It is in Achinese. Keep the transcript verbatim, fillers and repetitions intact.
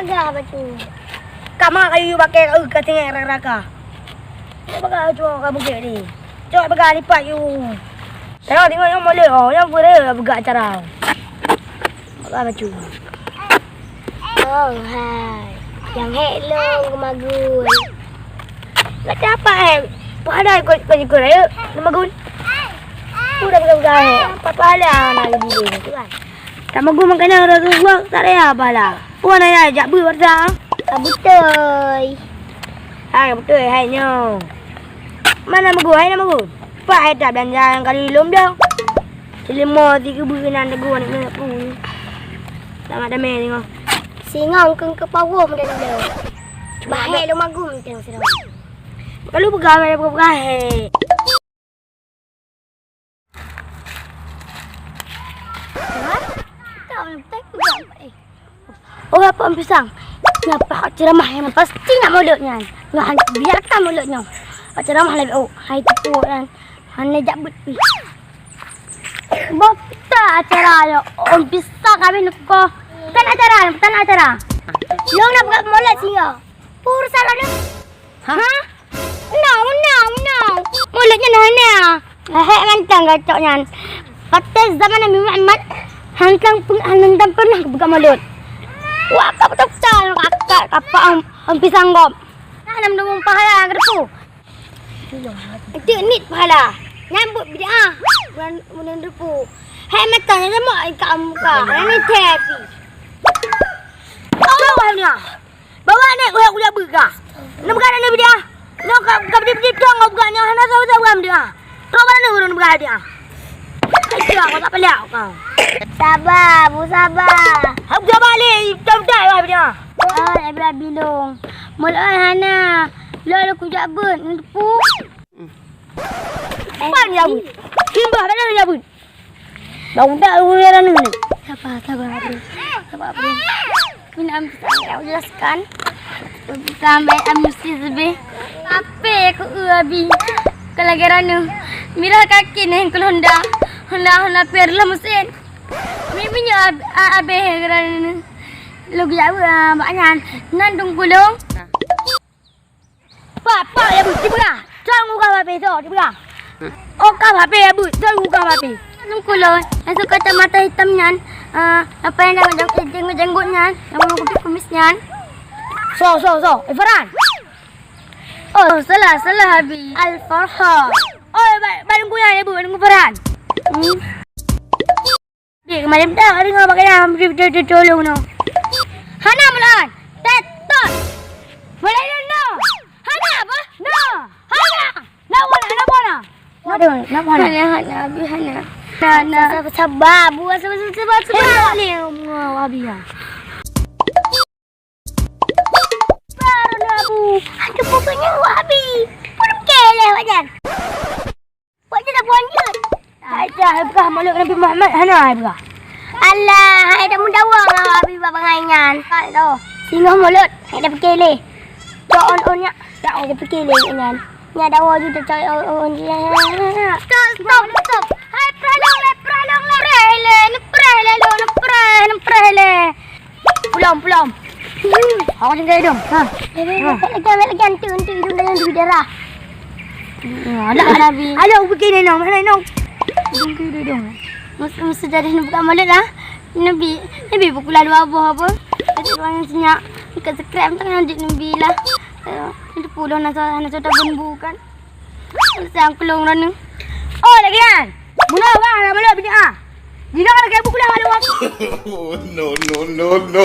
Enggak, bacut. Ka ma kayu yue pakai ka, ka tinggai raka-raka. Cok peugah cok ka bukét ni. Cok peugah lipat yue. Tengok, tengok, nyoe molek, oh, nyoe pura peugah acara. Peugah bacut. Oh, hai. Nyang hék lôn keumagun. Macam apa, eh? Pahala ikut, ikut, ikut, ayo. Keumagun. Udah peugah-peugah, eh. Apa pahala nak jadi dia tu kan? Tak magun makanan orang tu buang, tak ada apa lah. Wan ayah jak beuet warta. Ka beutôi. Hai, ka beutôi, hai nyoe. Mana magun, hai na magun? Pak hai tak belanja nyang kali lom dah. Selimo tiga bulan nan teguh aneuk muda ku. Selamat damai singoh. Singoh keu keu pawom dan dah. Cuma hai lom magun teng singoh. Kalau peugah, peugah, peugah, hai. Hah? Kau ni betul juga, eh. Oh, apa pisang? Napa ceramah yang pasti nak mulut nyan? Nggak, biarkan mulutnya. Pak ceramah lagi, oh, hai tepuk kan. Hana jak beuet pi. Boh, tak acara yo. Om pisang kami nuko. Bukan acara, bukan acara. Lo nak buka mulut singa. Pur salah ni. Hah? Hah? Menang, menang, menang. Mulut nyan hana. Hek mantang gacok nyan. Watèe zaman Nabi Muhammad, hantang pun, hantang pernah buka mulut. Wah, ka beutôi-beutôi kakak, kapak am, am pisang gom. Nah, nam dong pahala geureupu. Itu nit pahala. Nyambut bid'ah. Bulan, bulan repu. Hek mantang nyan mau ka am ka. Ini tepi. Oh, wahnya. Bawa aneuk kujak beuet kah? Neu peugah aneuk bid'ah. Nyoe ka, ka bid'ah-bid'ah dong kau peugah nyoe hana sawa-sawa bid'ah. Trok bak aneuk ureueng peugah bid'ah. Kacau kau tak peliak kau. Saba, Bu, saba. Hab saba lé, itam tai wah bid'ah. Oh, Ibrahim bilong. Mulai hana. Lo lo kujak beuet, ntepu. Pan ya beuet. Simbah pada ya beuet. Dah udah ureueng ni. Sabar, sabar, Abang. Sabar, Abang. Mina, Abang, saya jelaskan. Bukan baik, Abang, mesti lebih. Apa aku, eh, Abi? Kalau gerana, mirah kaki ni, kalau Honda. Honda, Honda P R lah mesin. Mimi nyo ab-, a-, abeh gerana. Lo gejak, ah, bak nyan. Nan dong gulung. Pak, pak, ya, Bu, cipeugah. Cok gugah bape, cok, cipeugah. Oh, ka bape, ya, Bu, cok gugah bape. Nungku lôn, nyang suka kacamata hitam nyan, eh, apa yang ada jeng-, jenggot-jenggot nyan, yang kumis-kumis nyan. So, so, so. Eh, Farhan. Oh, salah, salah, Abi. Al-Farhan. Oh, ba-, ba nungku nyan, ya, Bu, nungku Farhan. Hmm. Dek, kemarin dah deungoe bak gaya, tolong noh. Hana meulan. Tetot. Mulai noh. Hana apa? Noh. Hana. Nak buat, nak buat, nak. Waduh, nak buat, nak. Hana, hana, Abi, hana. Hana. Sabar, sabar, Bu. Sabar, sabar, sabar, sabar. Hana, ni, Abi, ya. Baru lah, Bu. Aduh, pokoknya, Bu, Abi. Pun keleh, wajar. Buat je dah buan jeuet. Hai dah, hai peugah mulut Nabi Muhammad hana hai peugah. Alah, hai dah meudawa ngon Abi bak bangai nyan. Hai dah. Singoh mulut, hai dah pikir lé. Cok on-on nyak, tak hai dah pikir lé nyan. Nyak dawa ju dah cok on-on je. Stop, stop, stop. Hai, pralong lé, pralong lé. Preh lé, neupreh lé, lo, neupreh, neupreh lé. Pulom, pulom. Aku tinggal hidung. Ha. Lagi, lagi, lagi, antu, antu hidung dan antu darah. Alah, Nabi. Alah, aku bikin ni, Nong. Mana, Nong? Hidung ke hidung? Mesti, mesti jadi ni bukan mulut lah. Nabi, Nabi pukul lalu apa, apa? Jadi orang yang senyap. Dekat subscribe tu kan lanjut Nabi lah. Eh, itu puluh nak, nak cerita bumbu kan. Sang kulong rana. Oh, lagi kan? Mula wah, nak balik bini ah. Dina ada kayak buku dah ada waktu. No, no, no, no.